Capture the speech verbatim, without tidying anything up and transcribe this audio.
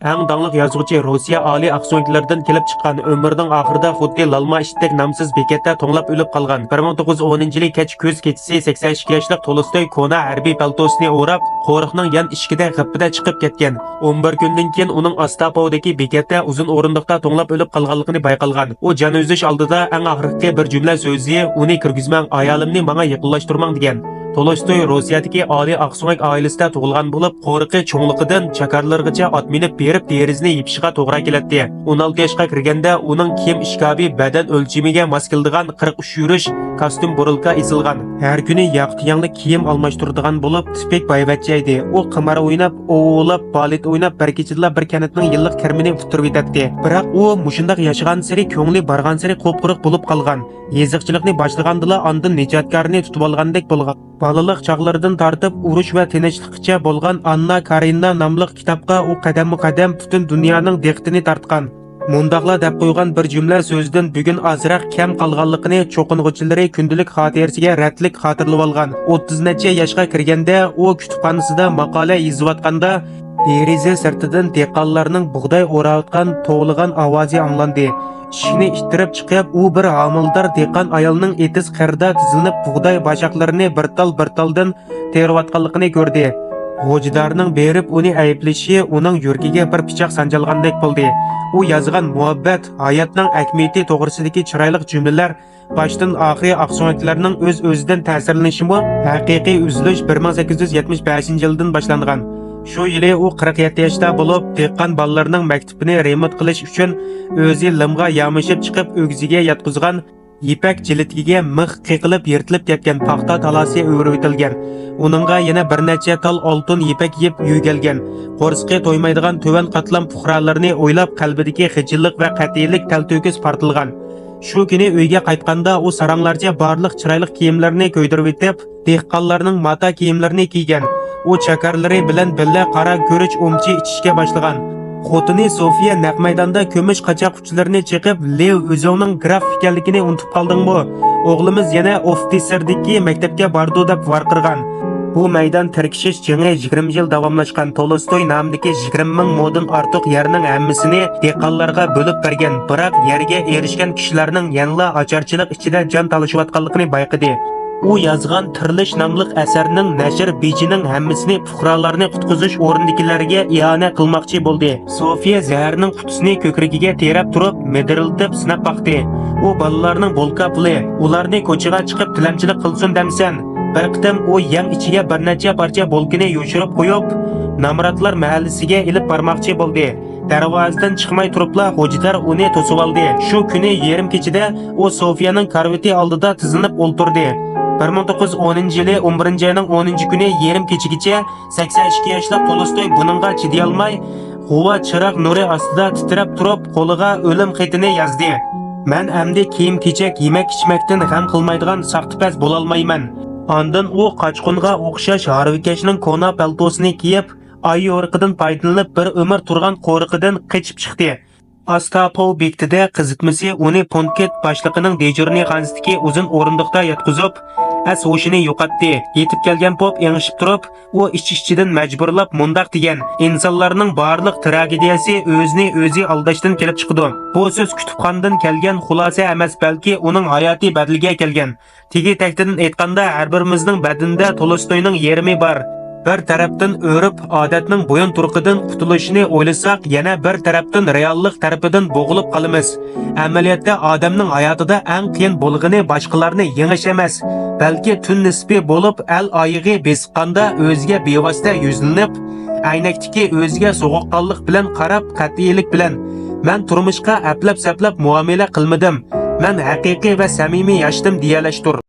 ئەڭ داڭلىق يازغۇچى، روسىيە ئالىي ئاقسۆڭەكلىرىدىن كېلىپ چىققان، ئۆمرىنىڭ ئاخىرىدا خۇددى لالما ئىتتەك نامسىز بېكەتتە توڭلاپ ئۆلۈپ قالغان، بىر مىڭ توققۇز يۈز ئونىنچى يىلى كەچ كۈز كېچىسى سەكسەن ئىككى ياشلىق تولستوي كونا ھەربىي پالتوسىنى ئوراپ، قورۇقنىڭ يان ئىشىكىدە غىپپىدە چىقىپ كەتكەن. ئون بىر كۈندىن كېيىن ئۇنىڭ ئاستاپوۋدىكى بېكەتتە ئۇزۇن ئورۇندۇقتا توڭلاپ ئۆلۈپ قالغانلىقىنى بايقالغان. ئۇ جان ئۈزۈش ئالدىدا ئەڭ ئاخىرقى بىر جۈملە سۆزى، «ئۇنى كىرگۈزمەڭ، ئايالىمنى ماڭا يېقىنلاشتۇرماڭ» دېگەن. تولستوي روسىيەدىكى ئالىي ئاقسۆڭەك ئائىلىسىدە تۇغۇلغان بولۇپ، قورۇقى چوڭلۇقىدىن چاكارلىرىغىچە ئات مىنىپ بېرىپ، دېرىزىنى يېپىشىغا توغرا كېلەتتى. ئون ئالتە ياشقا كىرگەندە ئۇنىڭ كىيىم ئىشكاپى بەدەن ئۆلچىمىگە ماس كېلىدىغان قىرىق ئۈچ يۈرۈش كاستيۇم بۇرۇلكا ئېسىلغان. ھەر كۈنى ياقا تۈيەڭلىك كىيىم ئالماشتۇرىدىغان بولۇپ، تىپىك بايۋەچچە ئىدى. ئۇ قىمار ئويناپ، ئوۋ ئوۋلاپ، بالېت ئويناپ، بىر كېچىدىلا بىر كەنتنىڭ يىللىق كىرىمىنى ئۇتتۇرۇۋېتەتتى. بىراق ئۇ مۇشۇنداق ياشىغانسېرى كۆڭلى بارغانسېرى قۇپقۇرۇق بولۇپ قالغان. يېزىقچىلىقنى باشلىغاندىلا ئاندىن نىجاتكارنى تۇتۇۋالغاندەك بولغان. بالىلىق چاغلىرىدىن تارتىپ ئۇرۇش ۋە تىنچلىققىچە بولغان ئاننا كارېنىنا ناملىق كىتابقا ئۇ قەدەممۇ قەدەم پۈتۈن دۇنيانىڭ دىققىتىنى تارتقان. مۇنداقلا دەپ قويغان بىر جۈملە سۆزىدىن بۈگۈن ئازراق كەم قالغانلىقىنى چوقۇنغۇچىلىرى كۈندىلىك خاتىرىسىگە رەتلىك خاتىرىلىۋالغان. ئوتتۇز نەچچە ياشقا كىرگەندە ئۇ كۇتۇپخانىسىدا ماقالە يېزىۋاتقاندا، دېرىزە سىرتىدىن دېھقانلارنىڭ بۇغداي ئوراۋاتقان توۋلىغان ئاۋازى ئاڭلاندى. ئىشىكنى ئىتتىرىپ چىقىپ، ئۇ بىر ھامىلىدار دېھقان ئايالنىڭ ئېتىز قىرىدا تىزلىنىپ بۇغداي باشاقلىرىنى بىر تال بىر تالدىن تېرىۋاتقانلىقىنى كۆردى. غوجىدارنىڭ بېرىپ ئۇنى ئەيىبلىشى ئۇنىڭ يۈرىكىگە بىر پىچاق سانجالغاندەك بولدى. ئۇ يازغان مۇھەببەت، ھاياتنىڭ ئەھمىيىتى توغرىسىدىكى چىرايلىق جۈملىلەر باشتىن ئاخىرى ئاقسۆڭەكلەرنىڭ ئۆز-ئۆزىدىن تەسىرلىنىشىمۇ ھەقىقىي ئۈزۈلۈش بىر مىڭ سەككىز يۈز يەتمىش بەشىنچى يىلدىن باشلانغان. شۇ يىلى ئۇ قىرىق يەتتە ياشتا بولۇپ، دېھقان بالىلىرىنىڭ مەكتىپىنى رېمونت قىلىش ئۈچۈن ئۆزى لىمغا يامىشىپ چىقىپ، ئۆگزىگە ياتقۇزغان يىپەك جىلىتىگە مىخ قېقىلىپ يىرتىلىپ كەتكەن پاختا تالاسى ئۆرۈۋېتىلگەن. ئۇنىڭغا يەنە بىر نەچچە تال ئالتۇن يىپەك يىپ يۆگەلگەن. قورسىقى تويمايدىغان تۆۋەن قاتلام پۇقرالىرىنى ئويلاپ، قەلبىدىكى خىجىللىق ۋە قەتئىيلىك تەلتۆكۈس پارتلىغان. شۇ كۈنى ئۆيگە قايتقاندا ئۇ ساراڭلارچە بارلىق چىرايلىق كىيىملىرىنى كۆيدۈرۈۋېتىپ، دېھقانلارنىڭ ماتا كىيىملىرىنى كىيگەن. ئۇ چاكارلىرى بىلەن بىللە قارا گۈرۈچ ئومچى ئىچىشكە باشلىغان. خوتۇنى سوفىيە نەق مەيداندا كۈمۈش قاچا ئۇچلىرىنى چېقىپ، لېۋ ئۆزۈڭنىڭ گراف ئىكەنلىكىنى ئۇنتۇپ قالدىڭمۇ؟ ئوغلىمىز يەنە ئوفىتسېردىكى مەكتەپكە بارىدۇ دەپ ۋارقىرىغان. بۇ مەيدان تىركىشىش جېڭى يىگىرمە يىل داۋاملاشقان. تولستوي نامىدىكى يىگىرمە مىڭ مودىن ئارتۇق يەرنىڭ ھەممىسىنى دېھقانلارغا بۆلۈپ بەرگەن، بىراق يەرگە ئېرىشكەن كىشىلەرنىڭ يەنىلا ئاچارچىلىق ئىچىدە جان تالىشىۋاتقانلىقىنى بايقىدى. ئۇ يازغان تىرىلىش ناملىق ئەسەرنىڭ نەشر بېجىنىڭ ھەممىسىنى پۇقرالارنى قۇتقۇزۇش ئورنىدىكىلەرگە ئىئانە قىلماقچى بولدى. سوفىيە زەھەرنىڭ قۇتىسىنى كۆكرىكىگە تىرەپ تۇرۇپ، مىدىرلىتىپ سىناپ باقتى. ئۇ بالىلارنىڭ بولكا پۇلى، ئۇلارنى كوچىغا چىقىپ تىلەمچىلىك قىلسۇن دەمسەن؟ بىر قېتىم ئۇ يەڭ ئىچىگە بىر نەچچە پارچە بولكىنى يوشۇرۇپ قويۇپ، نامراتلار مەھەللىسىگە ئېلىپ بارماقچى بولدى. دەرۋازىدىن چىقماي تۇرۇپلا خوجىدار ئۇنى توسۇۋالدى. شۇ كۈنى يېرىم كېچىدە ئۇ سوفىيەنىڭ كارىۋىتى ئالدىدا تىزلىنىپ ئولتۇردى. بىر مىڭ توققۇز يۈز ئونىنچى يىلى ئون بىرىنچى ئاينىڭ ئونىنچى كۈنى يېرىم كېچىگىچە سەكسەن ئىككى ياشلىق تولستوي بۇنىڭغا چىدىيالماي، غۇۋا چىراغ نۇرى ئاستىدا تىترەپ تۇرۇپ، قولىغا ئۆلۈم خېتىنى يازدى. مەن ئەمدى كىيىم-كېچەك، يېمەك-ئىچمەكتىن غەم قىلمايدىغان ساختىپەز بولالمايمەن. ئاندىن ئۇ قاچقۇنغا ئوخشاش ھارۋىكەشنىڭ كونا پەلتوسىنى كىيىپ، ئاي يورۇقىدىن پايدىلىنىپ، بىر ئۆمۈر تۇرغان قورۇقىدىن قېچىپ چىقتى. ئاستاپوۋ بېكىتىدە قىزىتمىسى ئۇنى پونكىت باشلىقىنىڭ دېجۇرنىيخانىسىدىكى ئۇزۇن ئورۇندۇقتا ياتقۇزۇپ، ئەس-ھوشىنى يوقاتتى. يېتىپ كەلگەن پوپ ئېڭىشىپ تۇرۇپ، ئۇ ئىچ-ئىچىدىن مەجبۇرلاپ مۇنداق دېگەن: «ئىنسانلارنىڭ بارلىق تراگېدىيەسى ئۆزىنى ئۆزى ئالداشتىن كېلىپ چىقىدۇ.» بۇ سۆز كۇتۇپخانىدىن كەلگەن خۇلاسە ئەمەس، بەلكى ئۇنىڭ ھاياتىي بەدىلىگە كەلگەن. تېگى تەكتىدىن ئېيتقاندا، ھەر بىرىمىزنىڭ بەدىنىدە تولستوينىڭ يېرىمى بار. بىر تەرەپتىن ئۆرپ-ئادەتنىڭ بويۇن تۇرقىدىن قۇتۇلۇشنى ئويلىساق، يەنە بىر تەرەپتىن رېئاللىق تەرىپىدىن بوغۇلۇپ قالىمىز. ئەمەلىيەتتە ئادەمنىڭ ھاياتىدا ئەڭ قىيىن بولغىنى باشقىلارنى يېڭىش ئەمەس، بەلكى تۈن نىسپى بولۇپ ئەل ئايىغى بېسىققاندا ئۆزىگە بىۋاسىتە يۈزلىنىپ، ئەينەكتىكى ئۆزىگە سوغۇققانلىق بىلەن قاراپ، قەتئىيلىك بىلەن، «مەن تۇرمۇشقا ئەپلەپ-سەپلەپ مۇئامىلە قىلمىدىم. مەن ھەقىقىي ۋە سەمىمىي ياشىدىم» دېيەلەشتۇر.